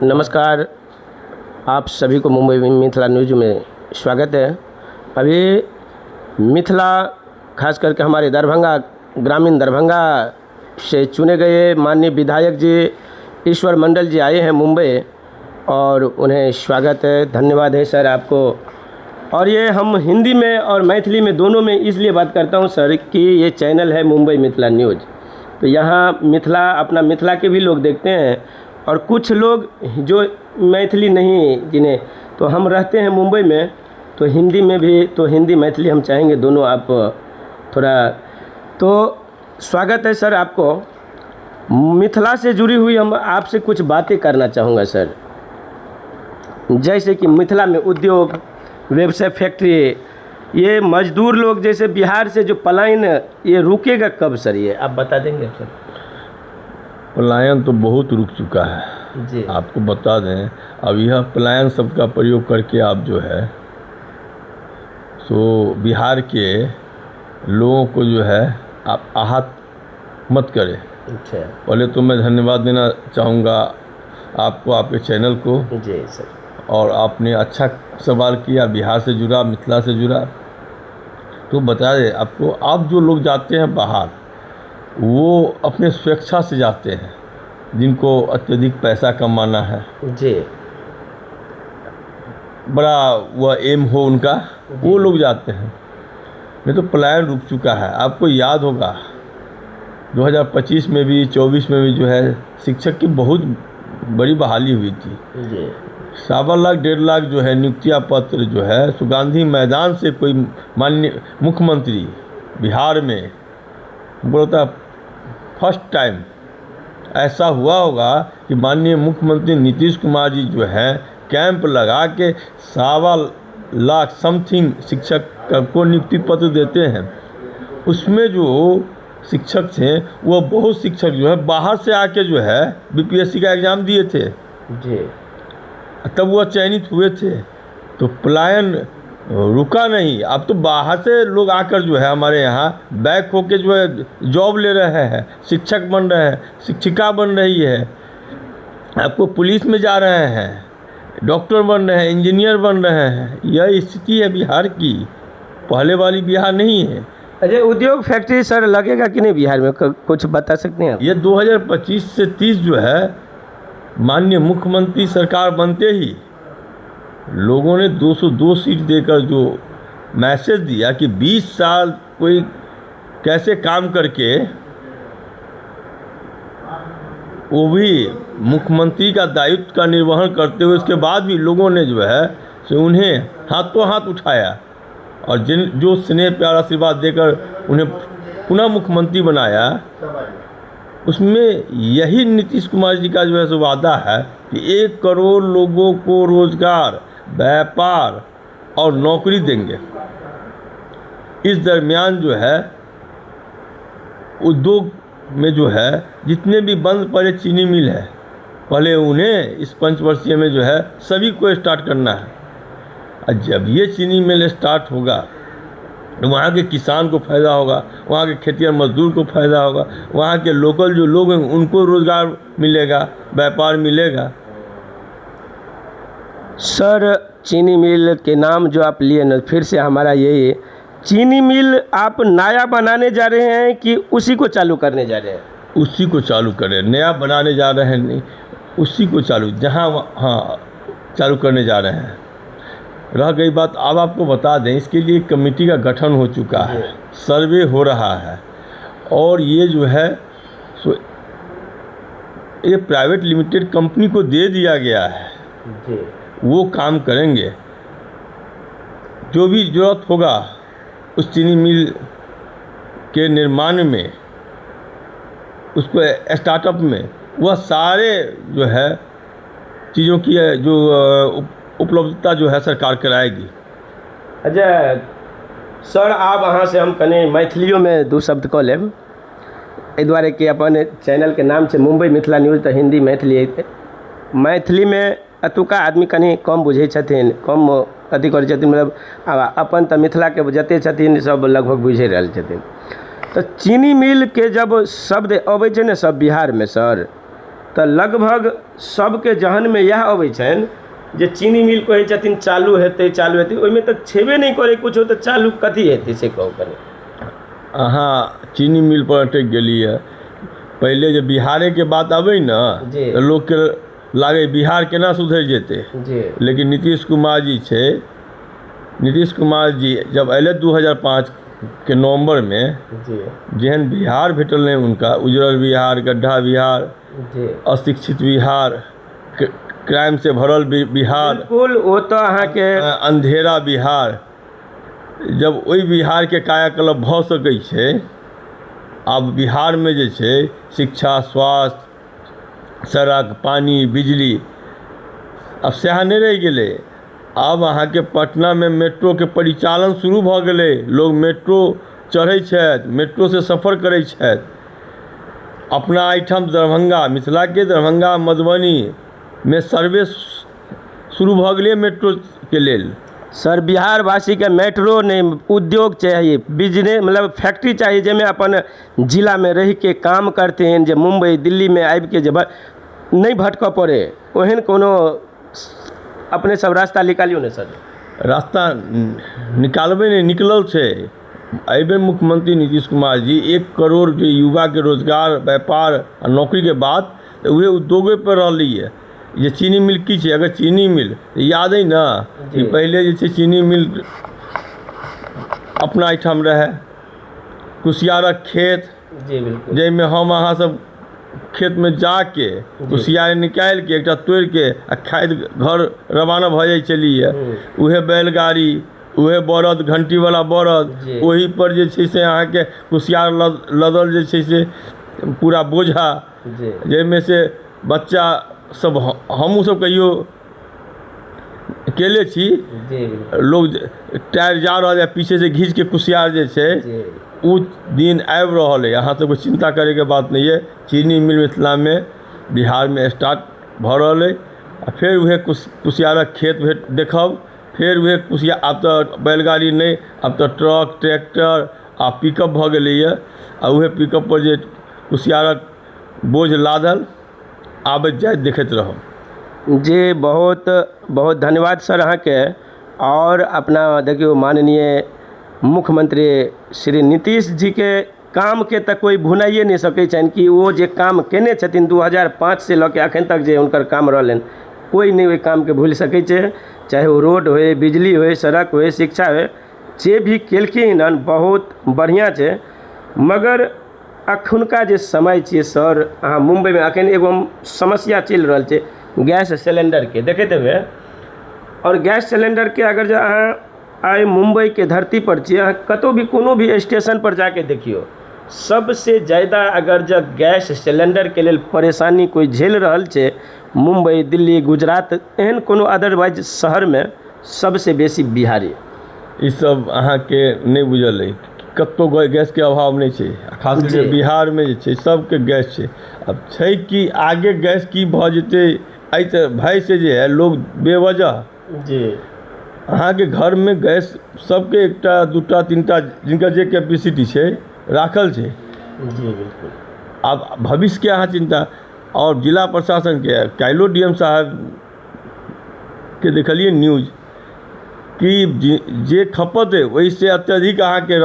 नमस्कार, आप सभी को मुंबई में मिथिला न्यूज में स्वागत है। अभी मिथिला खास करके हमारे दरभंगा, ग्रामीण दरभंगा से चुने गए माननीय विधायक जी ईश्वर मंडल जी आए हैं मुंबई और उन्हें स्वागत है, धन्यवाद है सर आपको। और ये हम हिंदी में और मैथिली में दोनों में इसलिए बात करता हूँ सर कि ये चैनल है मुंबई मिथिला न्यूज़, तो यहाँ मिथिला, अपना मिथिला के भी लोग देखते हैं और कुछ लोग जो मैथिली नहीं जिन्हें, तो हम रहते हैं मुंबई में तो हिंदी में भी, तो हिंदी मैथिली हम चाहेंगे दोनों आप थोड़ा। तो स्वागत है सर आपको। मिथिला से जुड़ी हुई हम आपसे कुछ बातें करना चाहूँगा सर, जैसे कि मिथिला में उद्योग, व्यवसाय, फैक्ट्री, ये मजदूर लोग जैसे बिहार से जो पलायन, ये रुकेगा कब सर, ये आप बता देंगे सर? पलायन तो बहुत रुक चुका है जी। आपको बता दें, अब यह पलायन शब्द का प्रयोग करके आप जो है सो बिहार के लोगों को जो है आप आहत मत करें। अच्छा। पहले तो मैं धन्यवाद देना चाहूँगा आपको, आपके चैनल को। जी सर। और आपने अच्छा सवाल किया, बिहार से जुड़ा, मिथिला से जुड़ा। तो बता दें आपको, आप जो लोग जाते हैं बाहर वो अपने स्वेच्छा से जाते हैं, जिनको अत्यधिक पैसा कमाना है जी, बड़ा वह एम हो उनका, वो लोग जाते हैं। नहीं तो पलायन रुक चुका है। आपको याद होगा 2025 में भी, 24 में भी जो है शिक्षक की बहुत बड़ी बहाली हुई थी जी। 1.25 लाख 1.5 लाख जो है नियुक्तियाँ पत्र जो है सो गांधी मैदान से कोई माननीय मुख्यमंत्री बिहार में बोलता, फर्स्ट टाइम ऐसा हुआ होगा कि माननीय मुख्यमंत्री नीतीश कुमार जी जो है कैंप लगा के 1.25 लाख समथिंग शिक्षक को नियुक्ति पत्र देते हैं। उसमें जो शिक्षक थे वो बहुत शिक्षक जो है बाहर से आके जो है बीपीएससी का एग्ज़ाम दिए थे जी, तब वह चयनित हुए थे। तो पलायन रुका नहीं। अब तो बाहर से लोग आकर जो है हमारे यहाँ बैक होके जो है जॉब ले रहे हैं, शिक्षक बन रहे हैं, शिक्षिका बन रही है, आपको पुलिस में जा रहे हैं, डॉक्टर बन रहे हैं, इंजीनियर बन रहे हैं। यह स्थिति है बिहार की, पहले वाली बिहार नहीं है। अच्छा, उद्योग फैक्ट्री सर लगेगा कि नहीं बिहार में, कुछ बता सकते हैं आप? ये 2025 से 30 जो है माननीय मुख्यमंत्री सरकार बनते ही लोगों ने 202 सीट देकर जो मैसेज दिया कि 20 साल कोई कैसे काम करके, वो भी मुख्यमंत्री का दायित्व का निर्वहन करते हुए, उसके बाद भी लोगों ने जो है सो उन्हें हाथों हाथ उठाया और जिन जो स्नेह प्यार आशीर्वाद देकर उन्हें पुनः मुख्यमंत्री बनाया। उसमें यही नीतीश कुमार जी का जो है सो वादा है कि 1 करोड़ लोगों को रोजगार, व्यापार और नौकरी देंगे। इस दरमियान जो है उद्योग में जो है जितने भी बंद पड़े चीनी मिल है, पहले उन्हें इस पंचवर्षीय में जो है सभी को स्टार्ट करना है। और जब ये चीनी मिल स्टार्ट होगा तो वहाँ के किसान को फ़ायदा होगा, वहाँ के खेतिहर मजदूर को फ़ायदा होगा, वहाँ के लोकल जो लोग हैं उनको रोज़गार मिलेगा, व्यापार मिलेगा। सर, चीनी मिल के नाम जो आप लिए ना, फिर से हमारा यही, चीनी मिल आप नया बनाने जा रहे हैं कि उसी को चालू करने जा रहे हैं? उसी को चालू करें, नया बनाने जा रहे हैं नहीं, उसी को चालू जहाँ हाँ चालू करने जा रहे हैं। रह गई बात, अब आपको बता दें इसके लिए कमेटी का गठन हो चुका है, सर्वे हो रहा है और ये जो है सो ये प्राइवेट लिमिटेड कंपनी को दे दिया गया है जी। वो काम करेंगे। जो भी ज़रूरत होगा उस चीनी मिल के निर्माण में, उसको स्टार्टअप में, वह सारे जो है चीज़ों की जो उपलब्धता जो है सरकार कराएगी। अच्छा सर, आब अहाँ से हम कने मैथिलियों में दू शब्द कऽ लेब, एहि दुआरे कि अपन चैनलके नाम छै मुम्बई मिथिला न्यूज, तऽ हिंदी मैथिली, मैथिलीमे एतुका आदमी कनि कम बुझै छथिन, कम अथी करै छथिन, मतलब आब अपन तऽ मिथिलाके जतेक छथिन सब लगभग बुझि रहल छथिन। तऽ चीनी मिलके जब शब्द अबै छै ने सब बिहारमे सर, तऽ लगभग सबके जहनमे इएह अबै छनि जे चीनी मिल कहै छथिन चालू हेतै चालू हेतै, ओहिमे तऽ छेबे नहि करै कुछो, तऽ चालू कथी हेतै से कहू कनि। अहाँ चीनी मिल पर अटकि गेलियै। पहिले जे बिहारेके बात अबै ने तऽ लोकके लागै बिहार केना सुधरि जेतै, लेकिन नीतीश कुमार जी छै, नीतीश कुमार जी जब अयलै 2005 के नवम्बरमे, जेहन बिहार भेटल नहि हुनका, उजड़ल बिहार, गड्ढा बिहार, अशिक्षित बिहार, क्राइम से भरल बिहार, बिल्कुल, ओ तऽ अहाँके अंधेरा बिहार, जब ओहि बिहारके कायाकल्प भऽ सकै छै। आब बिहारमे जे छै शिक्षा, स्वास्थ्य, सड़क, पानि, बिजली, आब सएह नहि रहि गेलै। आब अहाँके पटनामे मेट्रोके परिचालन शुरू भऽ गेलै, लोग मेट्रो चढ़ै छथि, मेट्रोसँ सफर करै छथि। अपना एहिठाम दरभंगा, मिथिलाके दरभंगा, मधुबनीमे सर्वे शुरू भऽ गेलै मेट्रोके लेल। सर, बिहारवासीके मेट्रो नहि, उद्योग चाही, बिजनेस मतलब फैक्ट्री चाही, जाहिमे अपन जिलामे रहिके काम करथिन, जे मुम्बई दिल्लीमे आबिके जे नहि भटकऽ पड़े, ओहन कोनो अपने सब रास्ता निकालियौ ने सर। रास्ता निकालबै नहि, निकलल छै। एहिबेर मुख्यमंत्री नीतीश कुमार जी 1 करोड़ के युवाके रोजगार, व्यापार आ नौकरीके बात तऽ उहे उद्योगे पर रहलैए। जे चीनी मिल की छै, अगर चीनी मिल याद अइ ने कि पहिले जे छै चीनी मिल अपना एहिठाम रहै, कुसियारक खेत, जाहिमे हम अहाँ सब खेतमे जाके कुसियार निकालिके एकटा तोड़िके आ खाइत घर रवाना भऽ जाइ छलियै। उहे बैलगाड़ी, उहे बरद, घंटीवला बरद, ओहि पर जे छै से अहाँके कुसियार लदल जे छै से पूरा बोझा, जाहिमे से बच्चा सब हमहूँ सब कहियो केले छी। लोग टायर जा रहल है पीछे से घीच के कुसियार जे छै, ओ दिन आबि रहल है। अहाँ सबके चिंता करैके बात नहीं है। चीनी मिल मिथिलामे, बिहारमे स्टार्ट भऽ रहल है। आ फेर उहे कुसियारक खेत भेट देखब, फेर उहे कुसियार। आब तऽ बैलगाड़ी नहि, आब तऽ ट्रक, ट्रैक्टर आ पिकअप भऽ गेलैए। आ उहे पिकअप पर जे कुसियारक बोझ लादल आबैत जाइत देखैत रहब। जी, बहुत बहुत धन्यवाद सर अहाँके। और अपना देखियौ, माननीय मुख्यमंत्री श्री नीतीश जीके कामके तऽ कोइ भुनाइए नहि सकै छनि कि ओ जे काम केने छथिन 2005 से लऽ के अखन तक जे हुनकर काम रहलनि, कोइ नहि ओहि कामके भूलि सकै छै। चाहे ओ रोड होय, बिजली होय, सड़क होय, शिक्षा होय, जे भी केलखिन हन बहुत बढ़िआँ छै। मगर अखुनका जे समय छियै सर, अहाँ मुम्बइमे अखन एगो समस्या चलि रहल छै गैस सिलेंडरके, देखैत हेबै। आओर गैस सिलेंडरके अगर जे अहाँ आइ मुम्बइके धरती पर छियै, अहाँ कतहु भी कोनो भी स्टेशन पर जाके देखियौ, सबसे ज्यादा अगर जब गैस सिलेंडरके लेल परेशानी कोइ झेल रहल छै मुम्बई, दिल्ली, गुजरात, एहन कोनो अदरवाइज शहरमे, सबसे बेसी बिहारी। ईसब अहाँके नहि बुझल अइ। कतहु गैसके अभाव नहि छै, खास करके बिहारमे जे छै सबके गैस छै। आब छै कि आगे गैस की भऽ जेतै, एहि तऽ भयसँ जे है लोग बेवजह अहाँके घरमे गैस सबके एकटा, दूटा, तीनटा, जिनका जे कैपेसिटी छै राखल छै। जी बिल्कुल आब भविष्यके अहाँ चिन्ता आओर जिला प्रशासनके, काल्हिओ डी एम साहब के देखलियै न्यूज कि जे खपत है ओहिसँ अत्यधिक अहाँके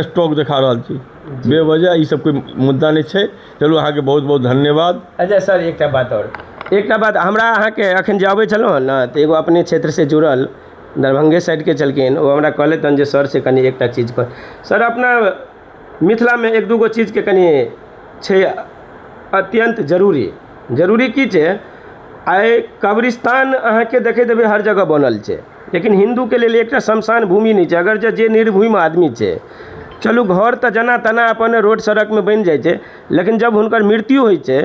स्टॉक देखा रहल छी बेवजह। ई सब कोइ मुद्दा नहि छै। चलू, अहाँके बहुत बहुत धन्यवाद। अच्छा सर, एकटा बात आओर, एकटा बात। हमरा अहाँके एखन जे अबै छलहुँ हँ ने, तऽ एगो अपने क्षेत्रसँ जुड़ल दरभंगे साइडके छलखिन, ओ हमरा कहलथि हन जे सर से कनि एकटा चीज कह। सर, अपना मिथिलामे एक दूगो चीजके कनि छै अत्यन्त जरूरी। जरूरी की छै? आइ कब्रिस्तान अहाँके देखैत हेबै हर जगह बनल छै, लेकिन हिन्दूके लेल एकटा शमशान भूमि नहि छै। अगर जे निर्भूमि आदमी छै, चलू घर तऽ जेना तेना अपन रोड सड़कमे बनि जाइ छै, लेकिन जब हुनकर मृत्यु होइ छै,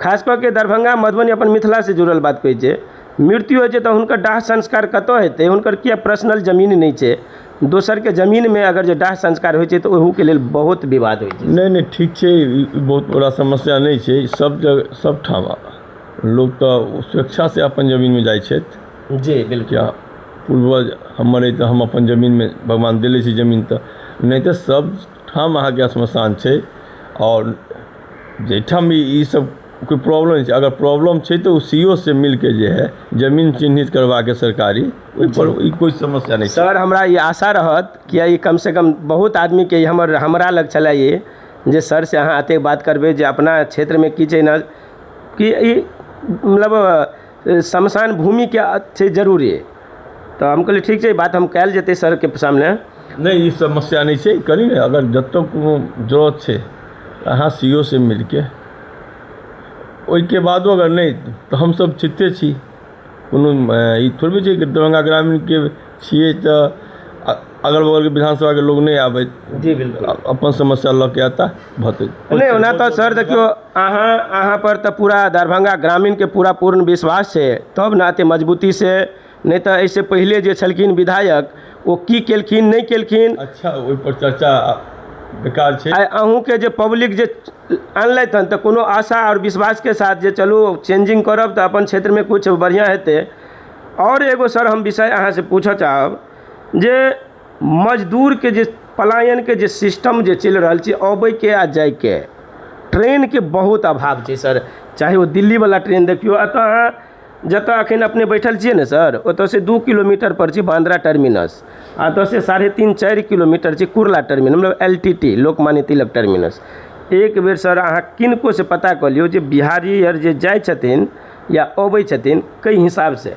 खास कऽ के दरभंगा, मधुबनी, अपन मिथिलासँ जुड़ल बात कहै छै, मृत्यु होइ छै तऽ हुनकर दाह संस्कार कतऽ हेतै? हुनकर किया पर्सनल जमीन नहि छै। दोसरके जमीनमे अगर जे दाह संस्कार होइ छै तऽ ओहूके लेल बहुत विवाद होइ छै। नहि नहि, ठीक छै। ई बहुत बड़ा समस्या नहि छै। सब जगह, सब ठाम लोक तऽ स्वेच्छासँ अपन जमीनमे जाइ छथि। जी बिल्कुल क्या पूर्वज हमर अइ तऽ हम अपन जमीनमे, भगवान देले छै जमीन तऽ, नहि तऽ सब ठाम अहाँके श्मशान छै। आओर जाहिठाम ई सब कोइ प्रॉब्लम नहि छै। अगर प्रॉब्लम छै तऽ ओ सी ओ से मिलके जे है जमीन चिन्हित करबाके सरकारी, ओहिपर ई कोइ समस्या नहि छै। सर, हमरा ई आशा रहत, किया ई कमसँ कम बहुत आदमीके ई हमर हमरा लग छलै ई जे सरसँ अहाँ एतेक बात करबै जे अपना क्षेत्रमे की छै ने कि ई मतलब शमशान भूमिके छै जरूरी। तऽ हम कहलियै ठीक छै, ई बात हम कयल जेतै सरके सामने। नहि, ई समस्या नहि छै। कनि ने अगर जतऽ कोनो जरूरत छै, अहाँ सी ओ से मिलके, ओहिके बादो अगर नहि तऽ हमसब छिते छी। कोनो ई थोड़बे छै कि दरभंगा ग्रामीणके छियै तऽ अगल बगलके विधानसभाके लोग नहि आबै। जी बिल्कुल। अपन समस्या लऽ के आता भते। नहि, ओना तऽ सर देखियौ, अहाँ पर तऽ पूरा दरभंगा ग्रामीणके पूरा पूर्ण विश्वास छै, तब ने एतेक मजबूतीसँ। नहि तऽ एहिसँ पहिले जे छलखिन विधायक, ओ की केलखिन, नहि केलखिन? अच्छा, ओहिपर चर्चा बेकार छै। आइ अहूँके जे पब्लिक जे आनलथि हन, तऽ कोनो आशा आओर विश्वासके साथ जे चलू चेंजिंग करब तऽ अपन क्षेत्रमे किछु बढ़िआँ हेतै। आओर एगो सर हम विषय अहाँसँ पूछऽ चाहब जे मजदूरके जे पलायनके जे सिस्टम जे चलि रहल छै, अबैके आ जाइके ट्रेनके बहुत अभाव छै सर। चाहे ओ दिल्लीवला ट्रेन देखियौ, एतऽ अहाँ जतऽ अखन अपने बैठल छियै ने सर, ओतऽसँ 2 किलोमीटर पर छै बांद्रा टर्मिनस आ ओतऽसँ 3.5-4 किलोमीटर छै कुर्ला टर्मिनस, मतलब एलटीटी, लोकमान्य तिलक टर्मिनस। एक बेर सर अहाँ किनको से पता कऽ लियौ जे बिहारी आर जे जाइ छथिन या अबै छथिन, कई हिसाबसँ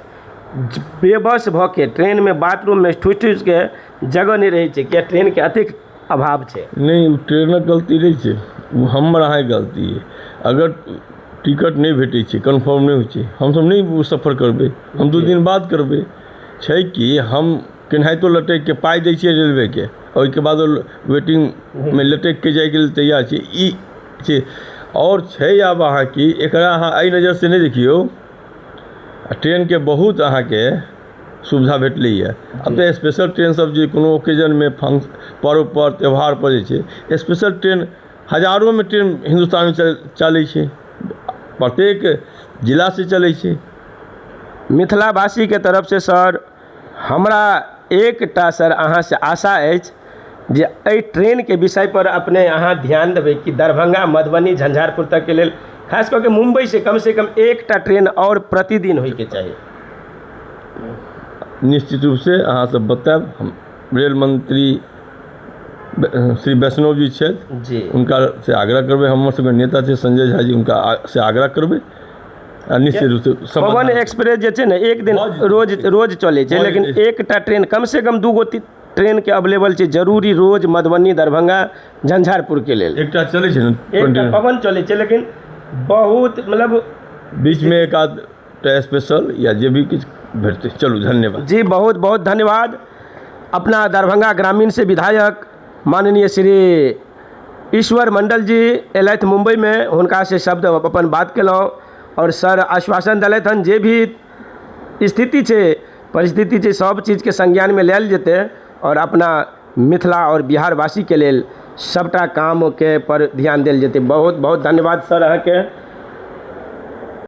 बेबस भऽ के ट्रेनमे बाथरूममे ठुसि ठुसिके जगह नहि रहै छै, किया ट्रेनके एतेक अभाव छै। नहि, ओ ट्रेनक गलती नहि छै, ओ हमर अहाँके गलती अइ। अगर टिकट नहि भेटै छै, कन्फर्म नहि होइ छै, हमसब नहि ओ सफर करबै, हम 2 दिन बाद करबै। छै कि हम केनाहितो लटकि के पाइ दै छियै रेलवेके, ओहिके बाद वेटिंगमे लटकि के जाइके लेल तैयार छी। ई छै। आओर छै, आब अहाँ की एकरा अहाँ एहि नजरसँ नहि देखियौ। ट्रेनके बहुत अहाँके सुविधा भेटलैए। आब तऽ स्पेशल ट्रेन सब जे कोनो ओकेजनमे, फंक्शन, पर्व पर त्यौहार पर जे छै स्पेशल ट्रेन, हजारोमे ट्रेन हिन्दुस्तानमे चलै छै, प्रत्येक जिलासँ चलै छै। मिथिलावासीके तरफसँ सर हमरा एकटा सर अहाँसँ आशा अछि जे एहि ट्रेनके विषय पर अपने अहाँ ध्यान देबै कि दरभंगा, मधुबनी, झंझारपुर तकके लेल, खास कऽ के मुम्बईसँ कमसँ कम एकटा ट्रेन आओर प्रतिदिन होइके चाही। निश्चित रूपसँ अहाँसब बतायब। हम रेल मंत्री श्री वैष्णव जी छथि, हुनका से आग्रह करबै। हमर सबके नेता छै संजय झा जी, हुनका से आग्रह करबै आ निश्चित रूपसँ। पवन एक्सप्रेस जे छै ने, एक दिन रोज रोज चलै छै, लेकिन एकटा ट्रेन कमसँ कम दूगो ट्रेनके अवेलेबल छै जरूरी रोज मधुबनी, दरभंगा, झंझारपुरके लेल। एकटा चलै छै ने। एकटा पवन चलै छै, लेकिन बहुत मतलब बीचमे एक आध स्पेशल या जे भी किछु भेटतै। चलू, धन्यवाद। जी, बहुत बहुत धन्यवाद। अपना दरभंगा ग्रामीण से विधायक माननीय श्री ईश्वर मंडल जी एलथि मुम्बईमे, हुनकासँ शब्द अपन बात केलहुँ आओर सर आश्वासन देलथि हन जे भी स्थिति छै, परिस्थिति छै, सब चीजके संज्ञानमे लायल जेतै आओर अपना मिथिला आओर बिहारवासीके लेल सभटा कामके पर ध्यान देल जेतै। बहुत बहुत धन्यवाद सर अहाँके।